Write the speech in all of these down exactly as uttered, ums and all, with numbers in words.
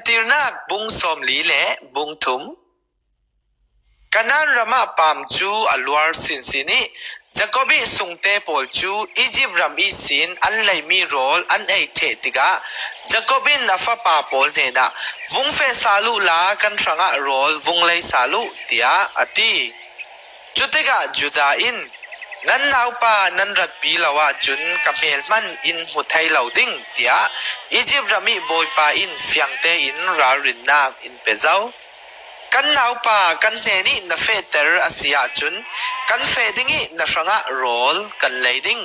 Entirnak bung sawmli le bung thum. Kanaan ramah paam cu a luar sinsin ih Jakob ih sungte pawl cu Izipt ram ihsin an leimi rawl an ei ṭheh tikah Jakob in a fapa pawl hnenah, "Vung feh sal uhla kan hrangah rawl vung lei sal uh," tiah a ti. Cutikah Judah in, "Nan naupa nan ratpi lo ahcun ka hmelhmanh in hmu thei lo ding," tiah Izipt ram ih Bawipa in fiang tein ralrinnak in pe zo. "Kan naupa kan hnenih na fehter a si ahcun kan feh ding ih na hrangah rawl kan lei ding.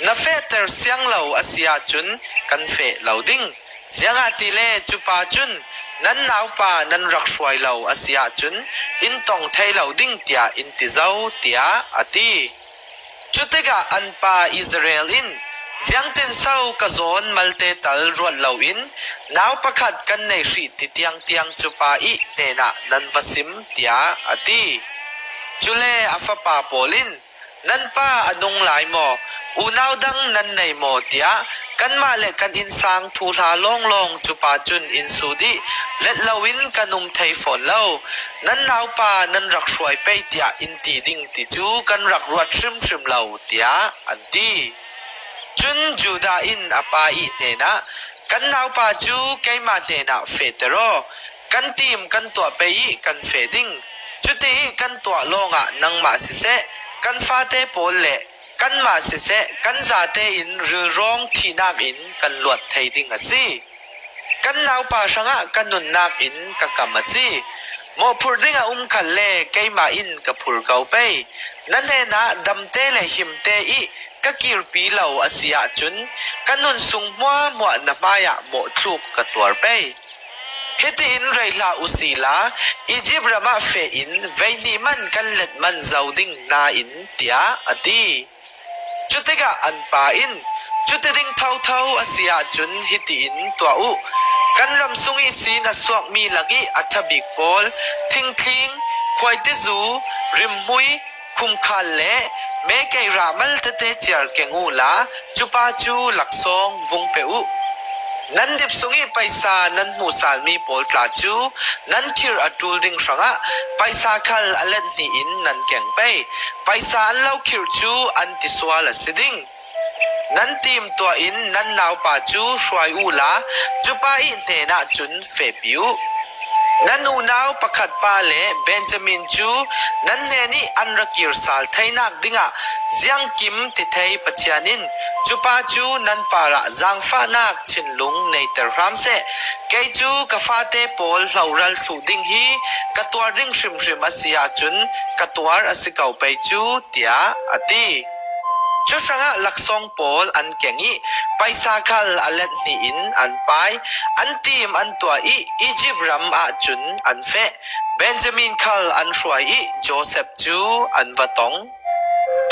Na fehter siang lo a si ahcun kan feh lo ding. Ziangahtile cupa cun nan naupa nan rak hruai lo a si ahcun in tong thei lo ding," tiah in ti zo, tiah a ti. Cutikah an pa Israel in, "Ziangtinso ka zawn malte tal ruat loin nau pakhat kan nei hrih ti tiangtiang cupa ih hnenah nan va sim?" tiah a ti. Cule a fapa pawl in, "Nan pa a nung lai maw? Unau dang nan nei maw?" tiah kanmah le kan innsang thuhla lawnglawng cupa cun in sut ih, "Let loin kan um thei fawn lo. Nan naupa nan rak hruai pei tiah in ti ding ti cu kan rak ruat hrimhrim lo," tiah an ti. Cun Judah in a pa ih hnenah, "Kan naupa cu keimah hnenah fehter aw. Kan tim kan tuah pei ih kan feh ding. Cutiih kan tuah lawngah nangmah siseh, kan fate pawl le kanmah siseh, kan zate in rilrawng thihnak in kan luat thei ding a si. Kan naupa hrangah ka nunnak in ka kam a si. Mawhphurh ding a um khalle keimah in ka phur ko pei. Na hnenah damte le himte ih ka kirpi lo a si ahcun ka nun sung hmuahhmuah na hmaiah mawhthluk ka tuar pei. Hitiin rei hlah uhsila, Izipt ramah feh in veihnih man kan let man zo ding nain," tiah a ti. Cutikah an pa in, "Cuti ding thotho a si ahcun hitiin tuah uh. Kan ram sung ihsin a suakmi lakih a ṭha bik pawl, thingthling, khuaitizu, rimhmui, khumkhal le mekei rah mal tete ciar keng uhla cupa cu laksawng vung pe uh. Nan dip sungih paisa nan hmuhsalmi pawl tla cu nan khirh a ṭul ding hrangah paisa khal a let hnih in nan keng pei. Paisa an lo khirh cu an tisual a si ding. Nan tim tuah in nan naupa cu hruai uhla cupa ih hnenah cun fehpi uh. Nan unau pakhat pa le Benjamin cu nan hnenih an ra kir sal theinak dingah ziangkim ti thei Pathian in cupa cu nan parah zaangfahnak thinlung neiter hram seh. Kei cu ka fate pawl hloral thluh ding hi ka tuar ding hrimhrim a si ahcun ka tuar a si ko pei cu," tiah a ti. Cu hrangah laksawng pawl an keng ih paisa khal a let hnih in an pai. An tim an tuah ih Izipt ram ahcun an feh. Benjamin khal an hruai ih Josef cu an va tong.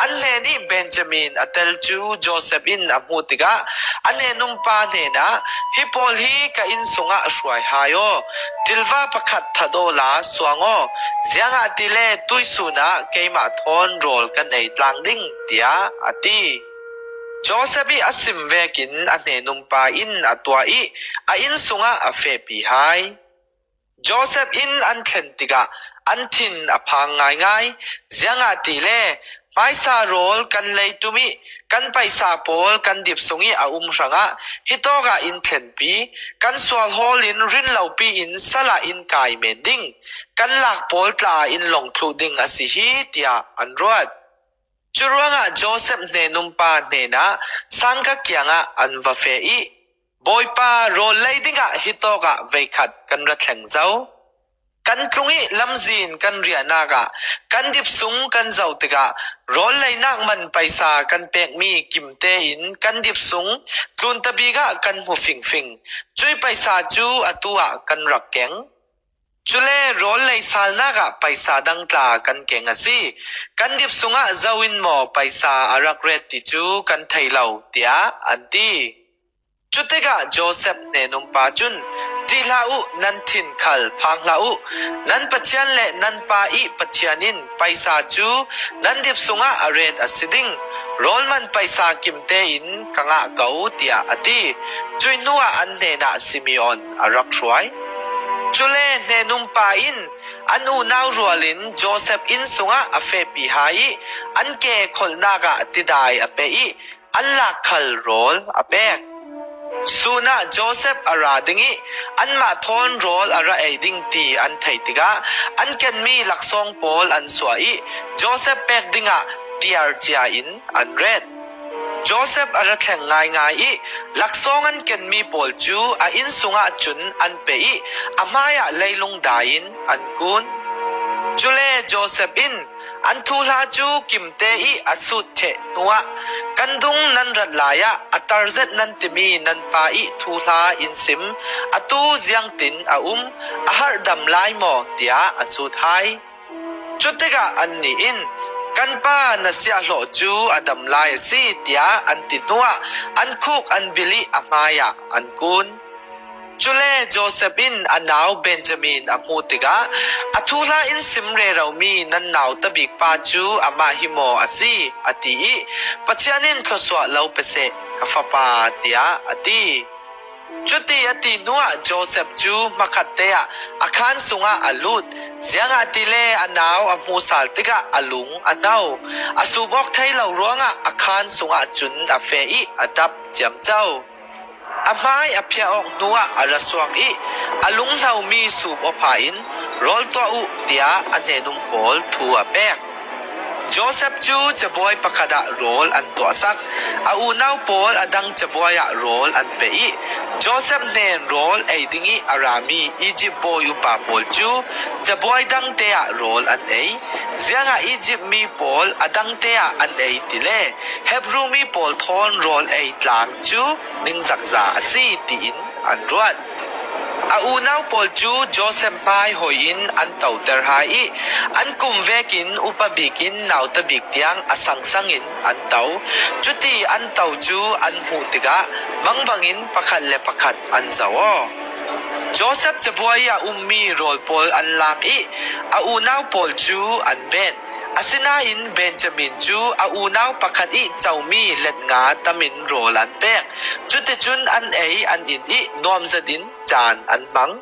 An hnenih Benjamin a tel cu Josef in a hmuh tikah a hnenumpa hnenah, "Hi pawl hi ka inn sungah hruai hai aw. Ṭilva pakhat that awla suang aw. Ziangahtile tuihsun ah keimah thawn rawl kan ei tlang ding," tiah a ti. Josef ih a sim vekin a hnenumpa in a tuah ih a inn sungah a fehpi hai. Josef inn an thlen tikah an thin a phang ngaingai. Ziangahtile hmaisa rawl kan lei ṭum ih kan paisa pawl kan dip sungih a um hrangah hitawkah in thlenpi, kan sual hawl in rin lopi in sal ah in kai men ding, kan lak pawl tla ah in lawng thluh ding a si hi, tiah an ruat. Curuangah Josef hnenumpa hnenah sangka kiangah an va feh ih, "Bawipa, rawl lei dingah hitawkah veikhat kan ra thleng zo. Kan tlung ih lamzin kan riahnak ah kan dip sung kan zoh tikah rawl leinak man paisa kan pekmi kimte in kan dip sung tluntabik ah kan hmu fingfing. Cuih paisa cu atu ah kan rak keng. Cule rawl lei salnak ah paisa dang tla kan keng a si. Kan dip sungah zo in maw paisa a rak ret ti cu kan thei lo," tiah an ti. Cutikah Josef hnenumpa cun, Ṭih hlah uh, nan thin khal phang hlah uh. Nan Pathian le nan pa i Pathian in paisa cu nan dip sungah a ret a si ding, rawl man paisa kim tein ka ngah ko, tiah a ti. Cuih hnuah an hnenah Simeon a rak hruai. Cule hnen umpa in an unau rualin Joseph inn sungah a fehpi hai i an ke kholhnak ah tidai a peh i an lak khal rawl a pek. Sun ah Joseph a ra ding i anmah thawn rawl a ra ei ding ti an theih tikah an kenmi laksawng pawl an suah i Joseph pek dingah tiar cia in an ret. Joseph a ra thleng ngaingai i laksawng an kenmi pawl cu a inn sungah cun an peh i a hmaiah leilung dai in an kun. Cule Joseph in an thuhla cu kimte i a sut ṭheh hnuah, kan dung nan rat lai ah a tarzet nan timi nan pa i thuhla in sim atu ziangtin a um, a harhdam lai maw, tiah a sut hai. Cutikah annih in, kan pa na siahhlawh cu a dam lai a si, tiah an ti hnuah an khuk an bil i a hmaiah an kun. Cule Joseph in a nau Benjamin a hmuh tikah, a thuhla in sim reromi nan nauta bik pa cu amah hi maw a si, a ti i Pathian in thluasuah lo pe seh, ka fapa, tiah a ti. Cuti a ti hnuah Joseph cu hmakhatte ah a khaan sungah a lut, ziangahtile a nau a hmuhsal tikah a lung a hno. A sup awk thei lo ruangah a khaan sungah cun a feh i a dap ciamco. A hmai a phiah awk hnuah a ra suak i a lunghlomi sup awpha in, rawl tuah uh, tiah a hnenum pawl thu a pek. Joseph cu cabuai pakhat ah rawl an tuahsak. A unau pawl a dang cabuai ah rawl an pe i Joseph hnen rawl ei ding i a rami Egypt bawi upa pawl cu cabuai dangte ah rawl an ei. Ziangah Egypt mi pawl a dangte ah an ei tile Hebru mi pawl thawn rawl ei tlang cu ningzakza a si, tiin an ruat. A unau pawl cu Joseph hmai hoi in an toter hai i an kum vekin upa bik in nauta bik tiang a sangsang in an to. Cuti an to cu an hmuh tikah mangbang in pakhat le pakhat an zoh aw. Joseph cabuai i a ummi rawl pawl an lak i a unau pawl cu an bet. Asinain Benjamin cu a unau pakhat i comi letnga tamin rawl an pek. Cuticun an ei an in i nuamzat in caan an hmang.